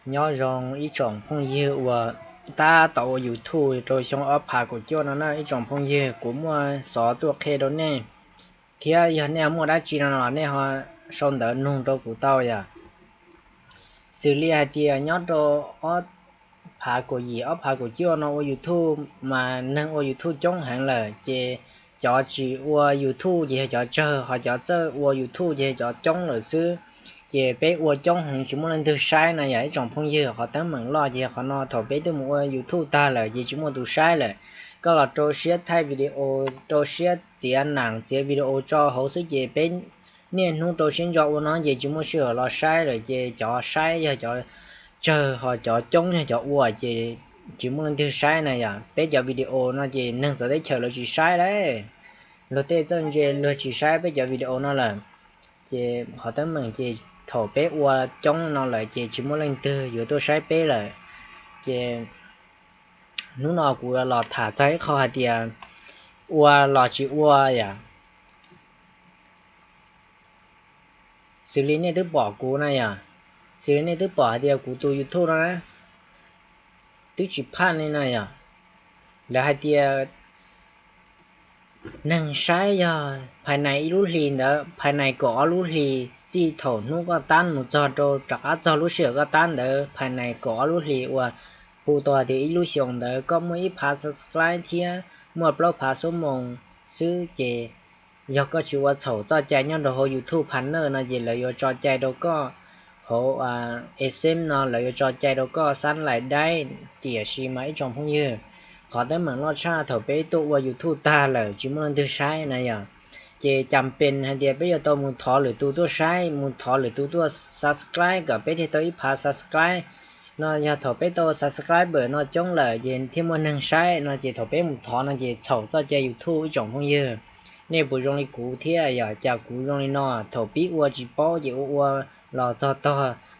Nyob zoo ib tsoom phooj ywg uas tab tom ua YouTube rau xyoo ob phav kaum cuaj no na ib tsoom phooj ywg, kuv muaj xov tuaj qhia rau nej, thiab yog nej muaj dab tsi no los nej ho sau ntawv nug rau kuv tau yom. Xws li hais tias nyob rau ob phav kaum yim ob phav kaum cuaj no ua YouTube mas neeg ua YouTube coob heev lawm, ces cov tsis ua YouTube ces yog cov tsawg, ho cov txawj ua YouTube ces yog cov coob lawm xwb. Ces peb ua coob heev tsis muaj leej twg saib no yom ib tsoom phooj ywg. Qhov teeb meem loj ces yog qhov no, thaum peb twb mus ua YouTube tag lawm ces tsis muaj tus saib lawm. Koj los rau siab thaij video, rau siab txiav neem txiav video tso hauv xwb ces peb niaj hnub rau siab ntso ua no ces tsis muaj sij hawm los saib lawm, ces cov saib yog cov tsawg ho cov coob yog cov ua ces tsis muaj leej twg saib na yom. Peb cov video no ces neeg txawv teb chaws lawv tsis saib lawm, luag tej txawj ntse luag tsis saib peb cov video no lawm. Ces qhov teeb meem ces thaum peb ua coob no lawm ces tsis muaj leej twg yuav tuaj saib peb lawm. Ces hnub no kuv los tham txog ib qho hais tias ua los tsis ua yom. Xws li nej twb pom kuv na yom, xws li nej twb pom hais tias kuv tus YouTube no na twb tsis phaj li na yom. Lawv hais tias neeg saib yog phais nais ib lub hlis ntawd, phais nais kaum ob lub hlis, txij thaum hnub koj tab mus txog rau rov qab txog lub sij hawm koj tab ntawd, phais nais kaum ob lub hlis uas hu tau hais tias ib lub xyoos ntawd koj muaj ib phav subscribe thiab muaj plaub phav xuab moos xwb ces yog koj tsis ua txhaum txoj cai nyob rau hauv YouTube partner no ces lawv yuav tso cai rau koj, hauv AdSense no lawv yuav tso cai rau koj xab lais daib. Tiam sis mas ib tsoom phooj ywg, qhov teeb meem loj tshaj thaum peb tuaj ua YouTube tag lawm tsis muaj leej twg saib na yom, ces cas pes hais tias peb yuav tau mus thov lwm tus tuaj saib, mus thov lwm tus tuaj subscribe kom peb thiaj tau ib phav subscribe no. Yog thaum peb tau subscriber no coob lawm ces thiaj muaj neeg saib no ces thaum peb mus thov no ces txhaum txoj cai YouTube ib tsoom phooj ywg. Nej puas zoo li kuv thiab yom? Cas kuv zoo li no, thaum pib ua tsis paub ces ua ua los txog tog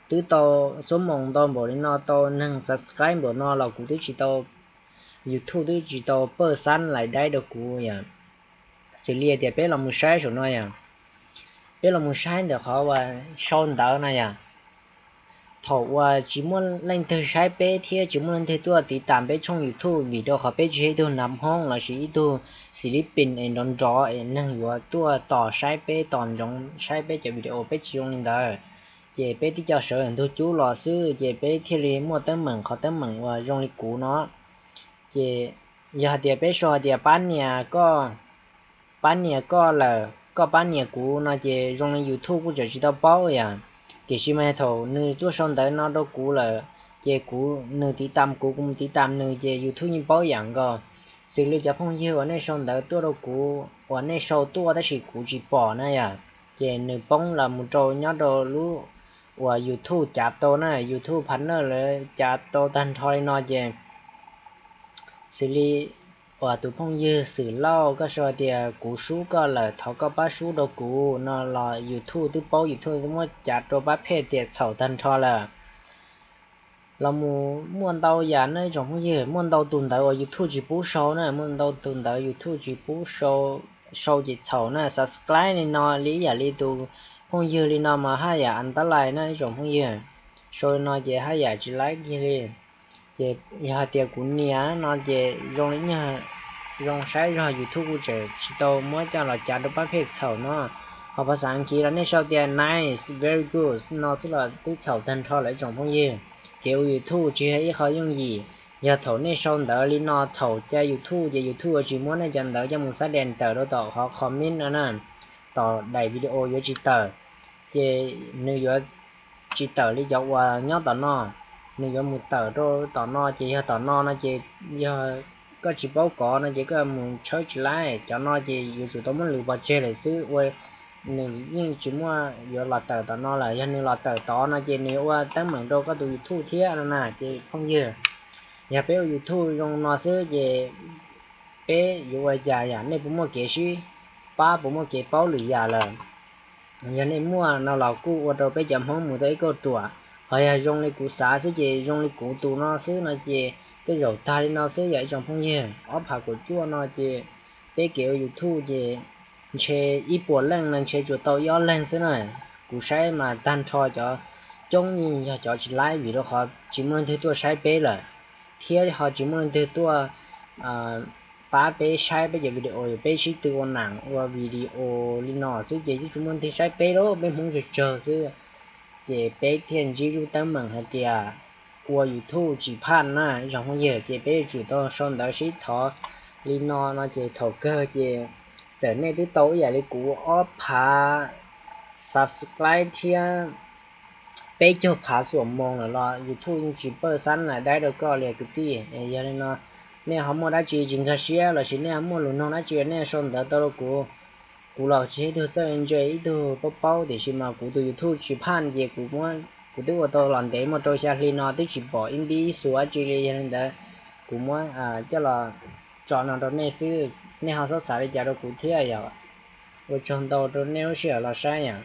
twb tau xuab moos ntau npaum li no, tau neeg subscribe npaum no los kuv twb tsis tau, YouTube twb tsis tau paj xab lais daib rau kuv yom. Xws li tias peb los mus saib saum no yom, peb los mus saib ntawm qhov uas sau ntawv no yom. Thaum uas tsis muaj leej twg saib peb thiab tsis muaj leej twg tuaj tiv tas peb tshooj YouTube vim rau qhov peb tsis yog ib tug nav Hmoob lossis ib tug xis lib pis es nrov nrov es neeg yuav tuaj tos saib peb, tos ntsoov saib peb cov video, peb tsis zoo li ntawd. Ces peb tib co sawv ntug cub los xwb ces peb thiaj li muaj teeb meem, qhov teeb meem uas zoo li kuv no. Ces yog hais tias peb sau hais tias pab nias koj, pab nias koj lawm, koj pab nias kuv no ces zoo li YouTube kuj tseem tsis tau paub yom. Tiam sis mas thaum nws tuaj sau ntawv no rau kuv lawm, ces kuv, nws tiv tam kuv, kuv mus tiv tam nws ces YouTube yeej paub yam nkaus. Xws li cov phooj ywg uas nej sau ntawv tuaj rau kuv uas nej sau tuaj tab sis kuv tsis pom na yom, ces nws poob los mus rau nyob rau lub uas YouTube cav tau na, YouTube partner lawv cav tau tag nrho li no ces xws li uas tus phooj ywg Xwm Lauj koj sau tias kuv sub koj lawm thov koj pab sub rau kuv no los YouTube twb paub, YouTube twb muab cav rau pab phej tias txhaum tag nrho lawm. Los mus muaj ntau yam na ib tsoom phooj ywg, muaj ntau tus ntawv uas YouTube tsis pub sau na, muaj ntau tus ntawv YouTube tsis pub sau, sau ces txhaum na. Subscribe li no li ib yam li tus phooj ywg li no mas haj yam antab lais na ib tsoom phooj ywg, sau li no ces haj yam tsis laib kiag li. Ces yog hais tias kuv nias no ces zoo li nyuag, zoo saib zog YouTube kuj tseem tsis tau muab coj los cav rau pab phej txhaum no. Ho phas xas Askiv los nej sau tias nice, very good no xwb los twb txhaum tag nrho lawm ib tsoom phooj ywg. Kev ua YouTube tsis yog ib qho yooj yim. Yog thaum nej sau ntawv li no txhaum cai YouTube ces YouTube yuav tsis muab nej cov ntawv coj mus xab des tawm rau tom qhov comment no na, tom daim video yuav tsis tawm. Ces nws yuav tsis tawm li cov uas nyob tom no, nws yuav mus tawm rau tom no. Ces yog tom no no ces yog koj tsis paub kov no ces koj mus tshawb tsis laib. Cov no ces yuav tsum tau muab lwv pov tseg lawm xwb, ua nws yeej tsis muaj yuav los tawm tom no lawm. Yog nws los tawm tod no ces nws yuav ua teeb meem rau koj tus YouTube thiab no na. Ces phooj ywg, yog peb ua YouTube zoo no xwb ces peb yuav ua cas yam? Nej puas muaj kev sib pab, puas muaj kev paub lwm yam lawm? Yog nej muaj no los kuj ua rau peb cov Hmoob mus tau ib kauj ruam. Ho yog zoo li kuv xav xwb ces zoo li kuv tus no xwb no ces tej zaum tag li no xwb yom ib tsoom phooj ywg. Ob phav kaum cuaj no ces peb kev ua YouTube ces ntshe ib puas leej no ntshe tsuas tau ib ob leeg xwb na. Kuv saib mas tag nrho cov coob yeej yog cov tsis laib vim rau qhov tsis muaj leej twg tuaj saib peb lawm, thiab ho tsis muaj leej twg tuaj pab peb saib peb cov video, yog peb sib tw ua nam ua video li no xwb ces yeej tsis muaj leej twg saib peb lawm, peb Hmoob tsawg tsawg xwb. Ces peb thiaj ntsib lub teeb meem hais tias ua YouTube tsis phaj na, ib tsoom phooj ywg, ces peb yuav tsum tau sau ntawv sib thov li no no ces thaum kawg ces txawm nej twb tau ib yam li kuv ob phav subscribe thiab peb caug phav xuam moos lawm los YouTube yeej tsis pawj xab nas daib rau koj li kwv tij. Yog li no nej ho muaj dab tsi tsis nkag siab lossis nej ho muaj lus nug dab tsi nej sau ntawv tau rau kuv, kuv los tsis yog ib tug txawj ntse ib tug paub paub tiam sis mas kuv tus YouTube tsis phaj ces kuv muab, kuv twb ua tau los ntev muaj rau xya hli no twb tsis pom ib npib xus dab tsi li. Yog li ntawd kuv muab coj los tso no rau nej xwb, nej ho xob xav li cas rau kuv thiab yom. Ua tsaug ntau rau nej lub sij hawm los saib yom.